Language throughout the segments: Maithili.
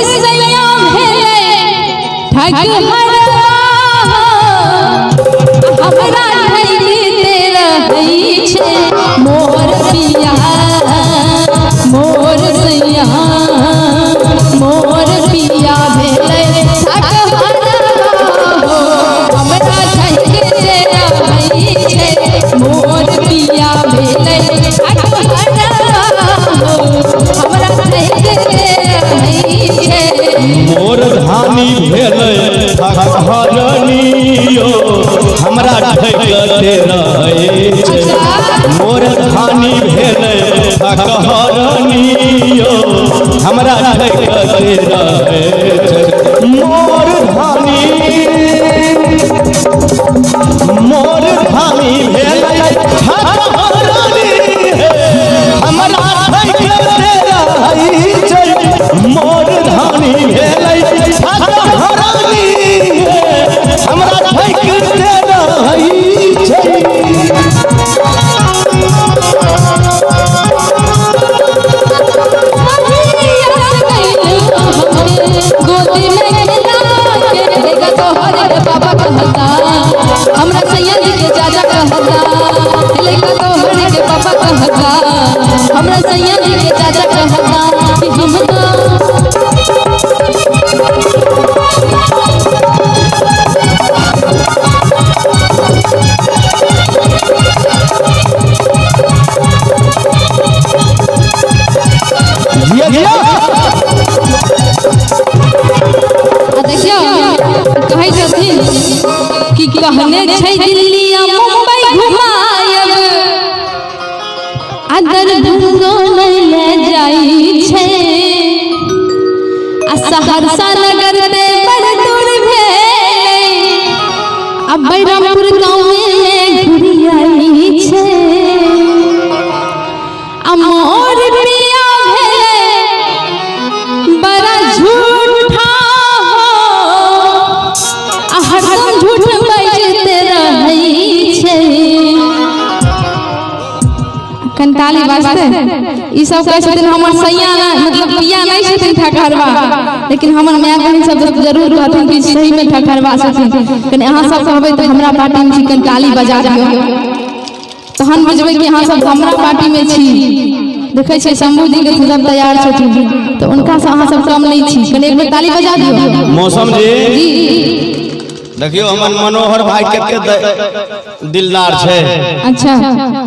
सैया भेलै ठकहरवा, हमरा ठकिते रहै छै मोर पिया, मोर सैया, मोर पिया भेलै ठकहरवा हो, हमरा ठकिते रहै छै मोर पिया भेलै ठकहरवा हो, हमरा ठकिते रहै छै। मोर धानी भेलै ठकहरनियो, हमरा ठकते रहै छै। मोर धानी भेलै ठकहरनियो, हमरा ठकते रहै छै। मोर धानी, मोर धानी भेलै ठकहरनी हे, हमरा ठकते रहै छै। मोर धानी भेलै ठकहरनी हे, हमरा ठकते रहै छै। गोदी में खेला के लेगा तोहर के पापा कहता, हमरा सैया जी के चाचा कहता, लेगा तोहर के पापा कहता, हमरा सैया जी के चाचा कहता कि हम तो जिया जिया। आ देखियौ, कहै छथिन कि कहने छै दिल्ली आ मुंबई घुमायब, आ दरभंगो नहि ले जाइ छै, आ सहरसा नगर ते बड़ दूर भेलै, आ बैरामपुर गाँवे में घुरियाई छै। आ मोर पिया भेलै बड़ा झूठा हो, आ हरदम झूठ बजते रहै छै। कंताली वास्ते ई सब कहै छथिन हमर सैया ना, मतलब पिया नहि छथिन ठकहरवा, लेकिन हमर माय बहिन सब तऽ जरूर कहथिन कि सही में ठकहरवा छथिन। कनि अहाँ सब कहबै तऽ हमरा पार्टी में छी, कंताली बजा दियौ, तहन बुझबै कि अहाँ सब हमरा पार्टी में छी। देखै छियै शंभू जी के सब तैयार छथिन, तऽ हुनका से अहाँ सब कम नहि छी। कनि एक बेर ताली बजा दियौ। मौसम जी। जी। देखियौ, हमर मनोहर भाई कते दिलदार छै। अच्छा।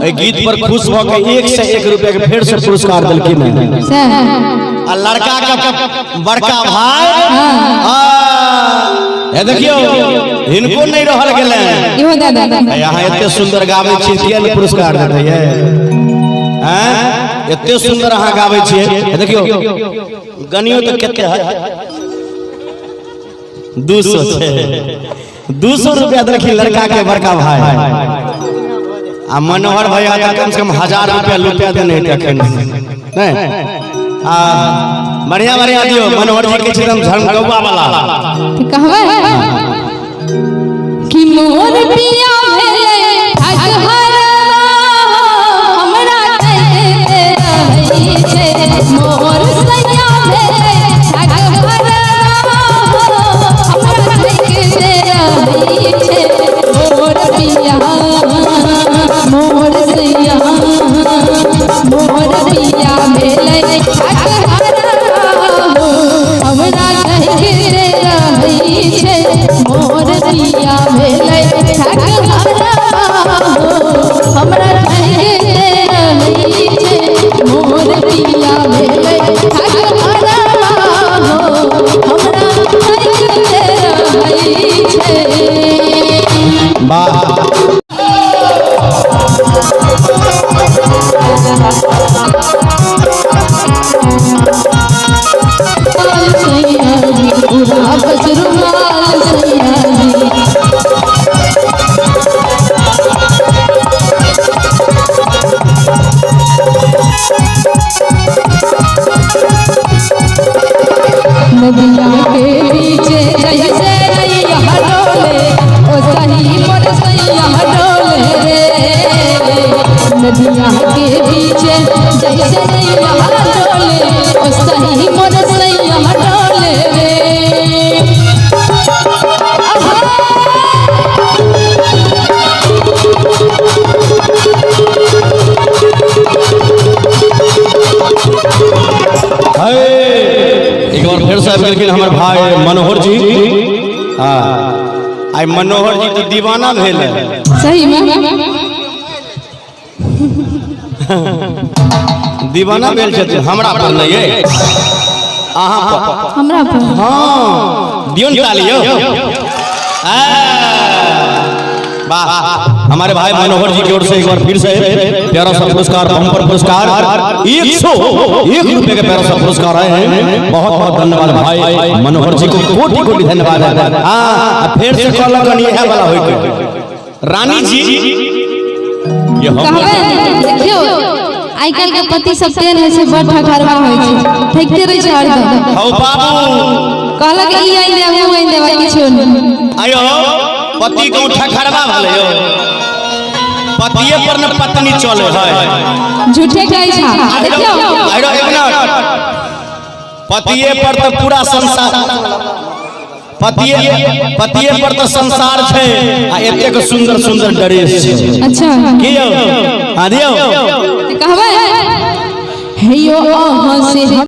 एहि गीत पर खुश भऽ के 101 रुपया के फेर से पुरस्कार देलखिन हेँ। सएह। आ लड़का के बड़का भाई हे, देखियौ, हिनको नहि रहल गेलै। इहो दे दे। अहाँ एते सुंदर गाबै छियै, किया नहि पुरस्कार देतै ये? हैं, एते सुंदर अहाँ गाबै छियै। हे देखियौ, गनियो तऽ कते है, 200 छै, 200 रुपया देलखिन लड़का के बड़का भाई। आ मनोहर भैया तऽ कम से कम 1000 रुपया लुटा देने हेतै एखन नहि। आ बढ़िया बढ़िया दियौ, मनोहर जी के छै एकदम झमकौआ वाला। तऽ कहबै कि मोर पिया भेलै ठकहरवा, हमरा ठकिते रहै छै। मोर सैया भेलै ठकहरवा, हमरा ठकिते रहै छै। मोर पिया, मोर सैया, मोर पिया भेलै ठकहरवा, हमरा ठकिते रहै छै। मोर पिया भेलै ठकहरवा, हमरा ठकिते रहै छै। मोर पिया भेलै ठकहरवा, हमरा ठकिते रहै छै। वाह। सैया जी पूरा बसरुमाल सैया जी। नदिया के बीचे जैसे नैया डोले, ओ सही मोर सैया डोले रे। नदिया के बीचे जैसे नैया डोले, ओ सही मोर सैया डोले। बार फिर से आबि गेलखिन हमर भाई मनोहर जी। हाँ, आइ मनोहर जी तऽ दीवाना भेल है। सही में दीवाना भेल छथिन हमरा पर नहीं है, अहाँ पर। हमरा पर। हाँ, दियौ ने ताली यौ। वाह, हमारे भाई मनोहर जी की ओर से एक बार फिर से प्यारा सा पुरस्कार, बम्पर पुरस्कार 101 रुपए का प्यारा सा पुरस्कार आए हैं। बहुत बहुत धन्यवाद भाई मनोहर जी को, कोटि कोटि धन्यवाद है। हाँ, फिर से कहलक इएह वाला होय के रानी जी ये हम कहबै देखियौ, आइ काल्हि के पति सब तेहन होइ छै, बड़ ठकरवा होइ छै, ठकिते रहै छै हरदम। हौ बाबू, कहलक ई आनि देब, ओ आनि देब, किछो नहि। आयो पति गाँव ठकरवा भले यौ, पतिये पर न पत्नी चले है। झूठे कहै छै। आ देखियौ, आयो एक मिनट, पतिये पर तऽ पूरा संसार, पतिये पतिये पर तऽ संसार छै, आ एतेक सुंदर सुंदर ड्रेस छै। अच्छा की यौ? हाँ दियौ। कहबै हे यौ अहाँ से।